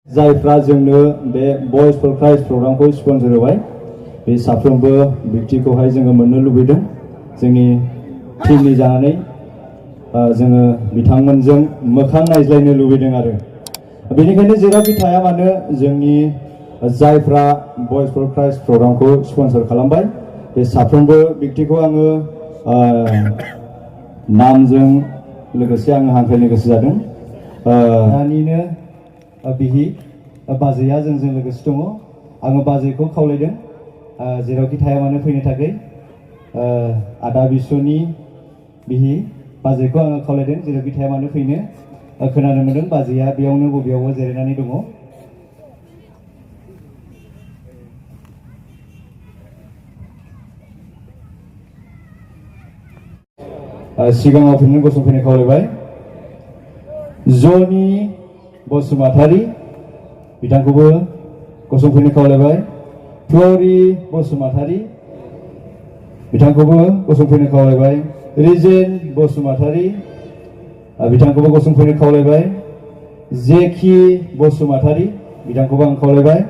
जायफ्रा जोंनो बे बयस फर क्राइस्ट प्रग्रामखौ स्पन्सर होबाय बे साफ्रोमबो व्यक्तिखौहाय जोङो मोननो लुबैदों जोंनि टीमनि जानानै जोङो बिथांमोनजों मोखां नायज्लायनो लुबैदों आरो बेनिखायनो जेरावखि थाया मानो जोंनि जायफ्रा बयस फर क्राइस्ट प्रग्रामखौ स्पन्सर खालामबाय बे साफ्रोमबो व्यक्तिखौ आङो नामजों लोगोसे आङो हांख्रायनो गोसो जादों दानिनो बिहि बाजैया जोंजों लोगोसे दङ आङो बाजैखौ खावलायदों जेरावखि थाया मानो फैनो थाखाय आदा बिस्वनि बिहि बाजैखौ आङो खावलायदों जेरावखि थाया मानो फैनो खोनानो मोनदों बाजैया बेयावनो बबेयावबो जिरायनानै दङ सिगाङाव फिननो गसंफैनो खावलायबाय जनि बसुमतारी बिथांखौबो गसंफैनो खावलायबाय फ्ल'रि बसुमतारी बिथांखौबो गसंफैनो खावलायबाय रिजेन बसुमतारी बिथांखौबो गसंफैनो खावलायबाय जेखि बसुमतारी बिथांखौबो आं खावलायबाय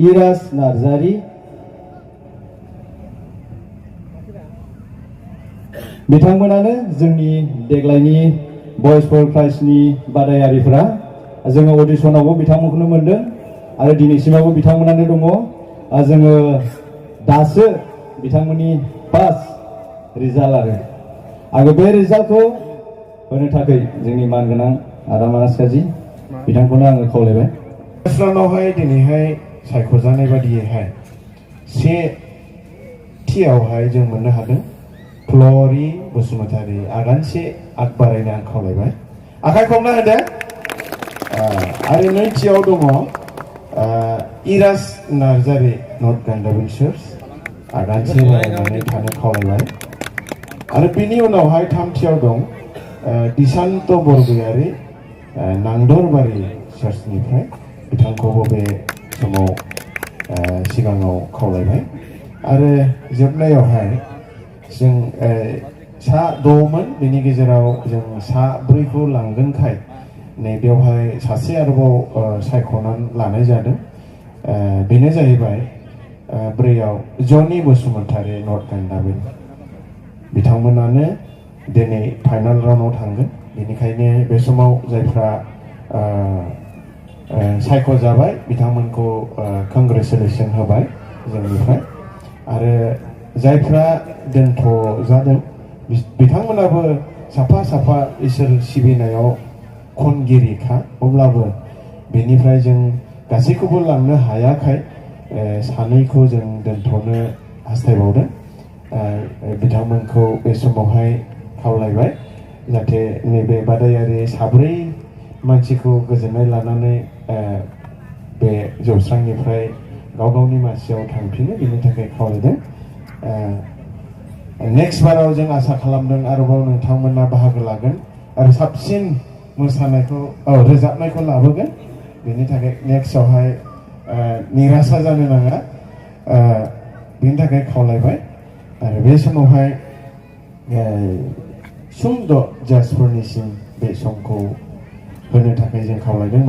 इराज नार्जारी बिथांमोनानो जोंनि देग्लायनि बयस फर क्राइस्टनि बादायारिफोरा जोङो अडिशनावबो बिथांमोनखौनो मोनदों आरो दिनैसिमावबो बिथांमोनानो दङ जोङो दासो बिथांमोननि फार्स्ट रिजाल्ट आरो बे रिजाल्टखौ होनो थाखाय जोंनि मानगोनां आदा मानास काजी बिथांखौनो आङो खावलायबाय नेसनालावहाय दिनैहाय सायख'जानाय बादियैहाय सेथियावहाय जों मोननो हादों फ्ल'रि बसुमतारी आगानसे आग बारायनो आं खावलायबाय आखाइ खबना होदो आरो नैथियाव दङ इराज नार्जारी नर्थ गान्दा विंसार्स आगानसे बारायनानै थानो खावलायबाय आरो बिनि उनावहाय थामथियाव दं दिशान्त बरगयारी नांदरबारि चार्चनिफ्राय बिथांखौबो बे समाव सिगाङाव खावलायबाय आरो जोबनायावहाय जों सा द'मोन बेनि गेजेराव जों सा ब्रैखौ लांगोनखाय नैबेयावहाय सासे आरोबाव सायख'नानै लानाय जादों बेनो जाहैबाय ब्रैयाव जनि बसुमतारी नर्थ गान्दाबिल बिथांमोनानो दिनै फाइनाल राउन्डआव थांगोन बेनिखायनो बे समाव जायफ्रा सायख'जाबाय बिथांमोनखौ कंग्रेचुलेसन होबाय जोंनिफ्राय आरो जायफ्रा दोनथ'जादों बिथांमोनाबो साफा साफा इसोर सिबिनायाव खनगिरिखा अब्लाबो बेनिफ्राय जों गासैखौबो लांनो हायाखै सानैखौ जों दोनथ'नो हास्थायबावदों बिथांमोनखौ बे समावहाय खावलायबाय जाहाथे नैबे बादायारि साब्रै मानसिखौ गोजोननाय लानानै बे जौस्रांनिफ्राय गाव गावनि मासियाव थांफिनो बेनि थाखाय खावलायदों नेक्स्ट बाराव जों आसा खालामदों आरोबाव नोंथांमोना बाहागो लागोन आरो साबसिन मोसानायखौ रोजाबनायखौ लाबोगोन बेनि थाखाय नेक्स्टआवहाय निराशा जानो नाङा बेनि थाखाय खावलायबाय आरो बे समावहाय सुंद' जाजफोरनिसिम बे समखौ होनो थाखाय जों खावलायदों